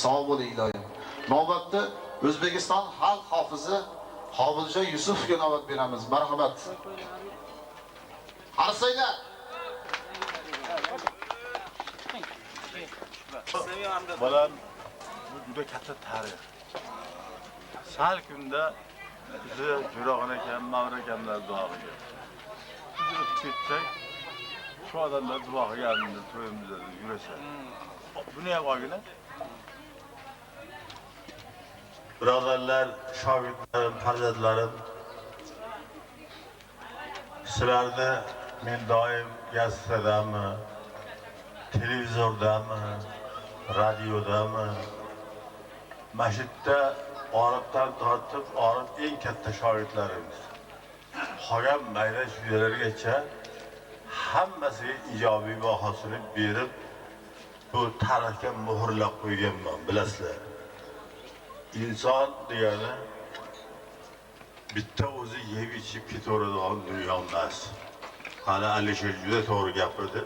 Sog' bo'ling iloyim. Navbatda O'zbekiston xalq hofizi Qobiljon Yusufga navbat beramiz. Marhamat. Qarsanglar. Bolam, bu juda katta tarix. Sal kunda bizni Jo'raxon akam, Mavra akamlar duo qilgan. Biz o'tib ketsak, shu odamlar duo qilganini to'yimizda yurasan. Buni ham olgina. Birodarlar, shogirdlarim, farzandlarim, sizlarni men doim gazetadami, televizordami, radiodami, masjidda Orifdan tortib, Orif eng katta shogirdlarimiz. Qolgan mayda chuydalargacha hammasiga ijobiy bahosini berib, bu tarixga muhrlab qo'yganman, bilasizlar. İnson degani bitta o'zi yeb ichib ketaveradigan dunyo emas. Hali Alisher juda to'g'ri gapirdi.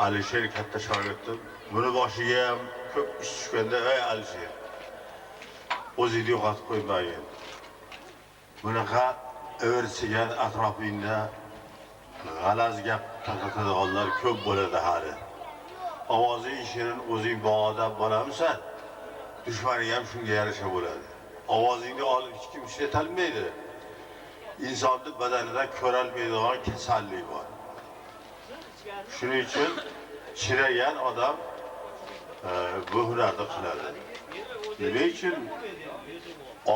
Alisher katta shogirdim. Buni boshiga ham ko'p ish tushganda, ey Alisher, o'zingni yo'qotib qo'ymagin. Bunaqa ivirsigan atrofingda g'alaz gap tarqatadiganlar ko'p bo'ladi hali. Ovozing shirin, o'zing bog'odab boramisan, dushmaning ham shunga yarasha bo'ladi. Ovozingni olib hech kim ishlatalmaydi. Insonni badanida ko'rolmaydigan kasallik bor. Shuning uchun chiragan odam bu hunarni qiladi. Nima uchun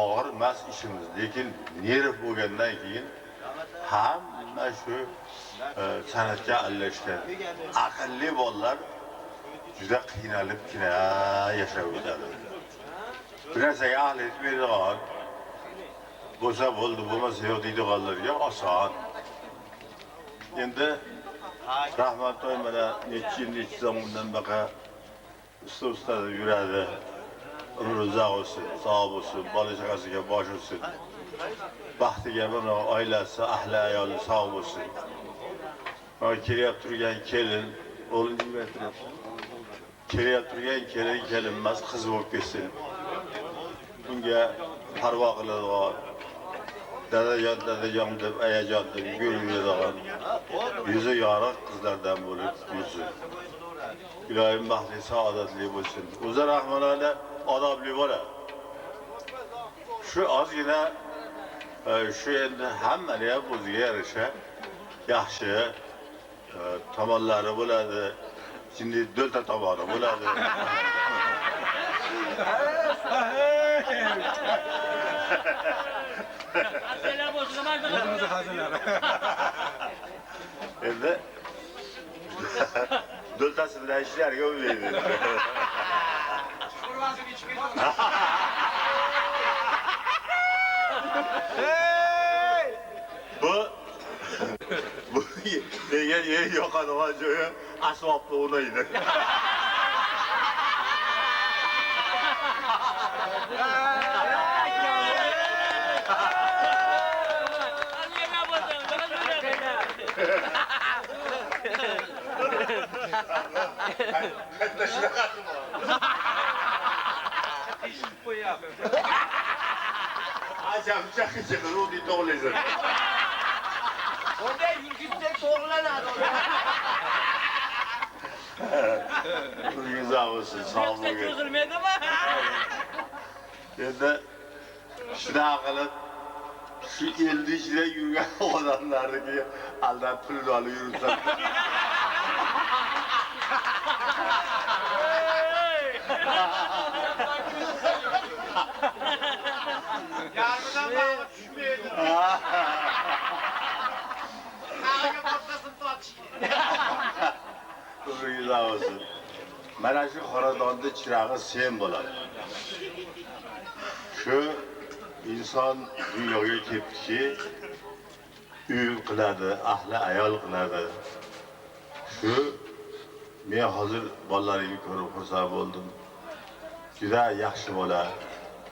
og'ir emas ishimiz, lekin nerv bo'lgandan keyin hamma shu san'atga aralashgan aqlli bolalar juda qiynalibgina yashab o'tadi. Bir narsaga ahli etmaydigan bo'lsa bo'ldi, bo'lmasa yo'q deydiganlarga oson. Endi Rahmattoy mana necha yil, necha zamondan baqa usta ustada yuradi. Umri uzoq bo'lsin, sog' bo'lsin, bola chaqasiga bosh bo'lsin. Baxtiga mana oilasi, ahli ayoli sog' bo'lsin. Mana kelyap turgan kelin, o'g'lim aytyapti. Kelyap turgan kelin kelin emas, qiz bo'lib ketsin. Bunga parvo qiladigan, dadajon, dadajon deb, ayajon deb yugurib yuradigan, yuzi yorug' qizlardan bo'lib yursin. Iloyim baxtli, saodatli bo'lsin. O'zi Rahmon aka odobli bola. Shu ozgina shu endi hammani ham o'ziga yarasha yaxshi tomonlari bo'ladi. Şimdi dölta tomoni bo'ladi. Endi döltasi bilan ishlarga o'ylaydi. Bu degan yer yoqadigan joyi asbobni o'ynaydi. Katta shunaqasi bor. Teshib qo'yapti. Ajab chaqi o'zi to'g'laysan. Unday yurgizsa to'g'lanadi. Umringiz bo'lsin, sog' bo'ling. Cho'zilmaydimi? Endi shunaqa qilib shu elni ichida yurgan odamlarniki aldab pulini olib yuribsan. Yarmidan bag'i tushmaydi. Bag'iga boshqasini totish kerak. Umringiz bo'lsin. Mana shu xonadonda chirog'i sen bo'ladi. Shu inson dunyoga kelibdiki, uy qiladi, ahli ayol qiladi. Shu men hozir bolalaringni ko'rib xursand bo'ldim. Juda yaxshi bola,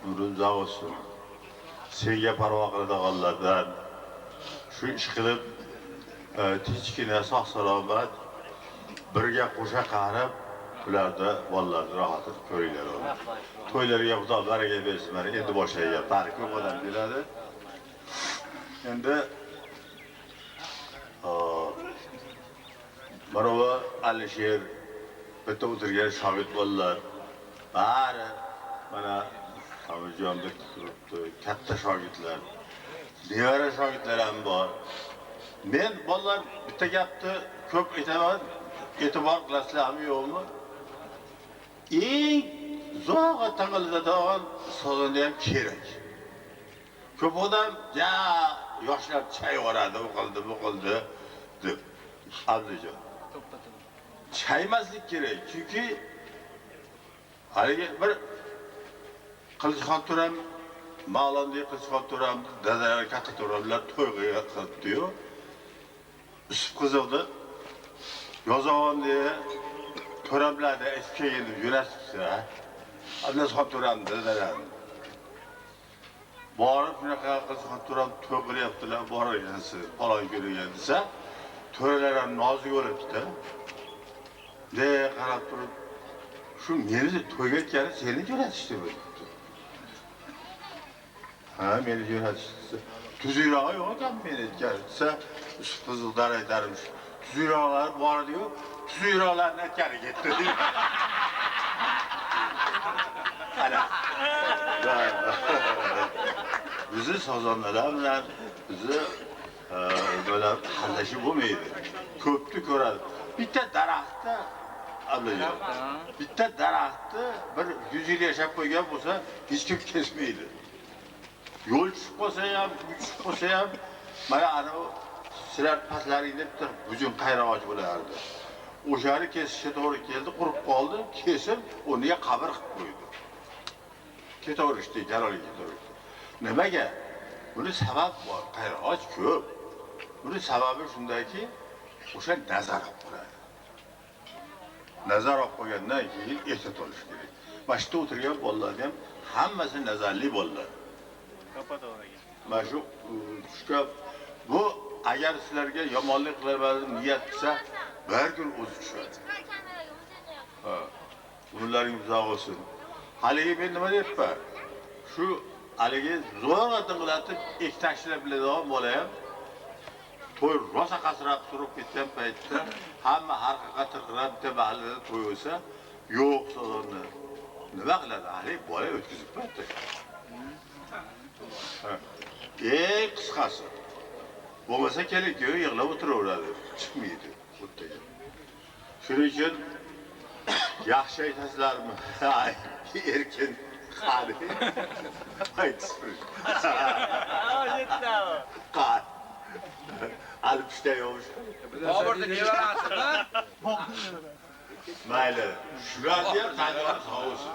umring uzoq bo'lsin. Senga parvo qiladiganlardan shu ish qilib tinchgina sog' salomat birga qo'sha qarib Bularda bolalarni rohatini ko'ringlar oğlum. To'ylarga Xudo baraka bersin. Mana endi boshlayapti. Bari ko'p odam keladi. Endi mana bu Alisher bitta o'tirgan shogird bolalar bari mana Amijon bitta turibdi, katta shogirdlar, nevara shogirdlar ham bor. Men bolalar bitta gapni ko'p aytaman, e'tibor qilasizlarmi yo'qmi? Eng zo'rg'a tang'iladigan sozanda ham kerak. Ko'p odam ja yoshlar chayvoradi, u qildi, bu qildi deb. Abdujon. Chaymaslik kerak, chunki haligi bir Qilichxon Turam, Ma'londek Qilichxon Turam, dadalari katta Turamlar to'y qilibdi-yu. Yusuf qiziqdi. Yozovon deya Turamlarni aytib kelgin deb jo'natibdi. Abdulxon Turam dadalari. Borib shunaqa Qilichxon Turam to'y qilyaptilar, bor ekansiz, falon kuniga desa, to'ralar ham nozik bo'libdi. De qarab turib, shu meni to'yga aytgani seni jo'natishdi bu. Ha, meni jo'natishdi. Tuzuyrog'i yo'q ekan meni aytgani desa, Yusuf Qizildan aytarmish. Tuzuyroqlar bor ediyu, tuzuyroqlarni aytgani ketdi. Ana. Bizni sozandalar bilan bizni böyle hazillashib bo'lmaydi. Ko'pni ko'radi. Bitta daraxtda Abdulla, bitta daraxtni bir 100 yil yashab qo'ygan bo'lsa, hech kim kesmaydi. Yo'l tushib qolsa ham, uy tushib qolsa ham, mana ana sizlar pastlaringda bitta bujun qayrag'och bo'lardi. O'shani kesishga to'g'ri keldi, qurib qoldi, kesib, o'rniga qabr qilib qo'ydi. Ketaverishdi, jalolga ketaverishdi. Nimaga? Buni sabab bor, qayrag'och ko'p. Buni sababi shundaki, o'sha nazar olib qo'yadi. Nazar olib qo'ygandan keyin ehtiyot bo'lish kerak. Mana shu o'tirgan bolalarni ham hammasi nazarli bolalar. Mana shu tushga bu agar sizlarga yomonlik qilaman niyat qilsa, bir kun o'zi tushadi. Ha. Umrlaringiz uzoq bo'lsin. Haligi men nima deyapman? Shu haligi zo'rg'a tinglatib ektashlab biladigan bola ham to'y rosa qasrab turib ketgan paytda hamma har qayerga tirqirab bitta mahallada to'y bo'lsa, yo'q sozonni. Nima qiladi? Haligi bola o'tkazib qo'yadi. Eng qisqasi. Bo'lmasa kelin kuyov yig'lab o'tiraveradi, chiqmaydi o'rtaga. Shuning uchun yaxshi aytasizlarmi? Erkin qani. Aytsin. Qani. Alp ishda yo'q. Boburni nevarasimi? Mayli. Shularni ham tanlab sog' bo'lsin.